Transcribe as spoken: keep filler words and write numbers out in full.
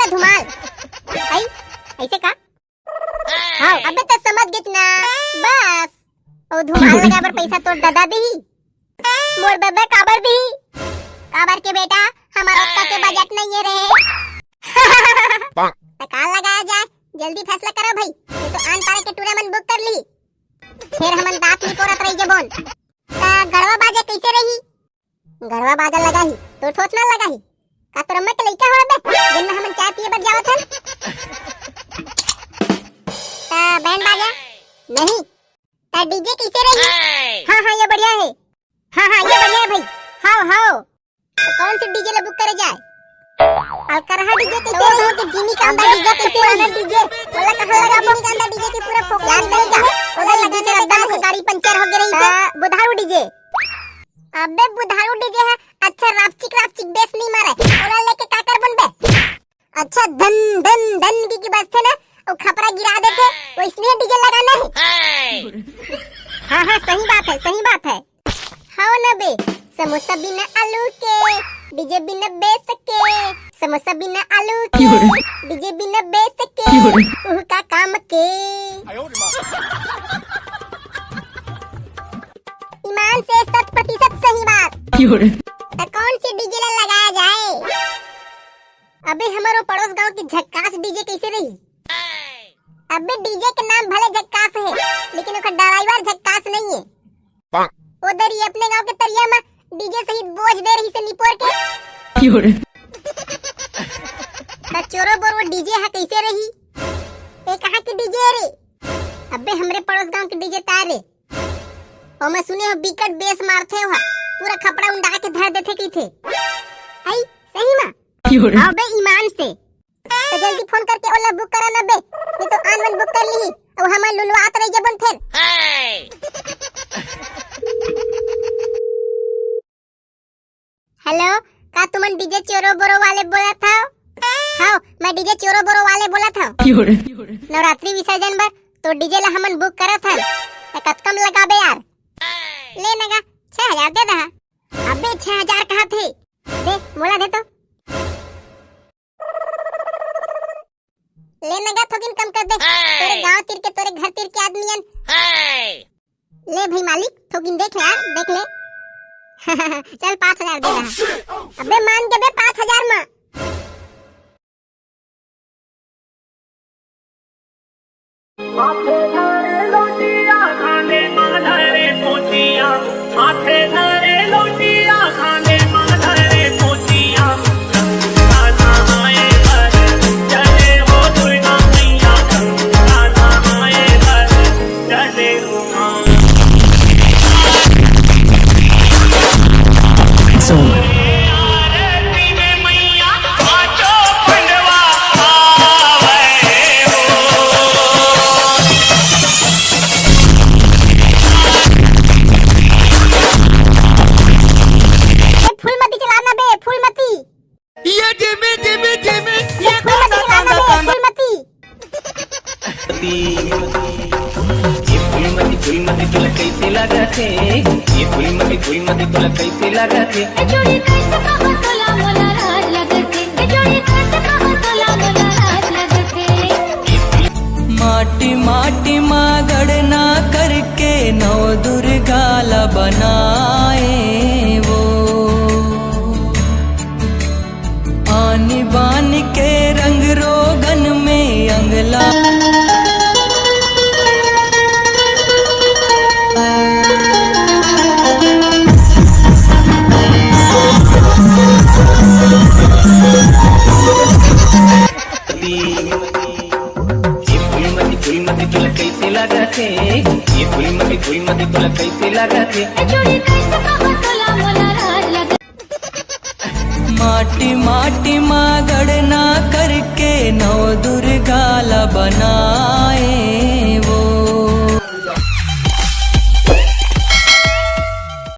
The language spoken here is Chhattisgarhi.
धुमाल। आई, ऐसे का? हाँ, अबे तो समझ गेच ना। बस, ओ धुमाल लगा बर पैसा तोर दादा दिही। मोर दादा काबर दिही? काबर के बेटा, हमार ओतका के बजट नहीं है रे। त का लगाया जाए? जल्दी फैसला करो भाई, ये तो आन पारे के टूरा मन बुक कर ली। फिर हमन दांत नहीं पोरत रही जबोन। त गड़वा बाजा कैसे रही? गड़वा बाजा लगाही, तो ठोस ना लगाही। का तोर अम्मा के लइका हो बे? दिन में हमन चाय पिए बर जावत हन। त बैंड बाजा? नहीं। त डीजे कैसे रही? हाँ, हाँ, ये बढ़िया है। हाँ, हाँ, ये बढ़िया है भाई। हाओ, हाओ। त कौन से डीजे ला बुक करे जाए? अलकरहा डीजे कैसे रही? के जिमी कांदा डीजे कैसे रही? डीजे। बोला कहाँ लगा जिमी कांदा डीजे के पूरा फोकस याद नहीं का? ओला लगा डीजे एकदम गाड़ी पंचर हो गए रही से। बुधारू डीजे। अबे बुधारू डीजे है, अच्छा रापचिक रापचिक बेस नहीं मारे। ओला लेके का कर बनबे? अच्छा धन धन धन की, की बजथे ना, वो खपरा गिरा देथे, वो इसलिए डीजे लगाना है। हाँ, हाँ, सही बात है, सही बात है। हाँ ना बे, समोसा बिना आलू के, डीजे बिना बेस के, समोसा बिना आलू के, डीजे बिना बेस के, उह का काम के। ईमान से शत प्रतिशत सही बात। त कौन सी डीजे ला लगाया जाए? अबे हमरो पड़ोस गांव की झक्कास डीजे कैसे रही? अबे डीजे के नाम भले झक्कास है, लेकिन ओकर ड्राइवर झक्कास नहीं है। उधर ही अपने गांव के तरिया में डीजे सहित बोझ दे रही से निपोर के। त चोरो बोर वो डीजे है कैसे रही? ए कहाँ के डीजे रे? अबे हमरे पड़ोस गांव के डीजे तार रे। ओमे सुने हो बिकट बेस मारथे हो, पूरा खपड़ा उंडा के धर देथे कहिथे। आई सही मा? अबे ईमान से। त जल्दी फोन करके ओला बुक करा ना बे, नहीं तो आन मन बुक कर लीही, अउ हमन लुलवात रह जबन फेर। हेलो, का तुमन डीजे चोरो बोरो वाले बोलत हव? हाँ, मैं डीजे चोरो बोरो वाले बोलत हव। नवरात्रि विसर्जन बर तो डीजे ला हमन बुक करत हन, त कतका म लगाबे यार? ले नगा, छह हजार दे दहा। अबे छह हजार कहा थे, दे मोला दे तो। ले नगा थोकिन कम कर दे। तोरे गांव तीर के, तोरे घर तीर के आदमी अन। ले भाई मालिक, थोकिन देख ले यार, देख ले। चल पाँच हजार दे दहा। अबे मान के दे पाँच हजार मा। ए, फूलमती चला ना बे, फूलमती। ये जेमे, जेमे, जेमे, ये फूलमती चला ना बे, फूलमती। ये फूलमती, फूलमती तोला कैसे लागथे? ये फूलमती, फूलमती तोला कैसे लागथे? ए जोड़ी कैसे कहो तोला मोला राज लगथे? ए जोड़ी कैसे कहो तोला मोला राज लगथे? माटी माटी मा गणना करके नौ दुर्गा ला बनाए वो। आनी बानी के रंग रोगन में अंगला। ये फूलमती, फूलमती तोला कैसे लागथे? ये फूलमती, फूलमती तोला कैसे लागथे? ए जोड़ी कैसे कहो तोला मोला राज लग। माटी माटी मा गणना करके नौ दुर्गा ला बनाए वो।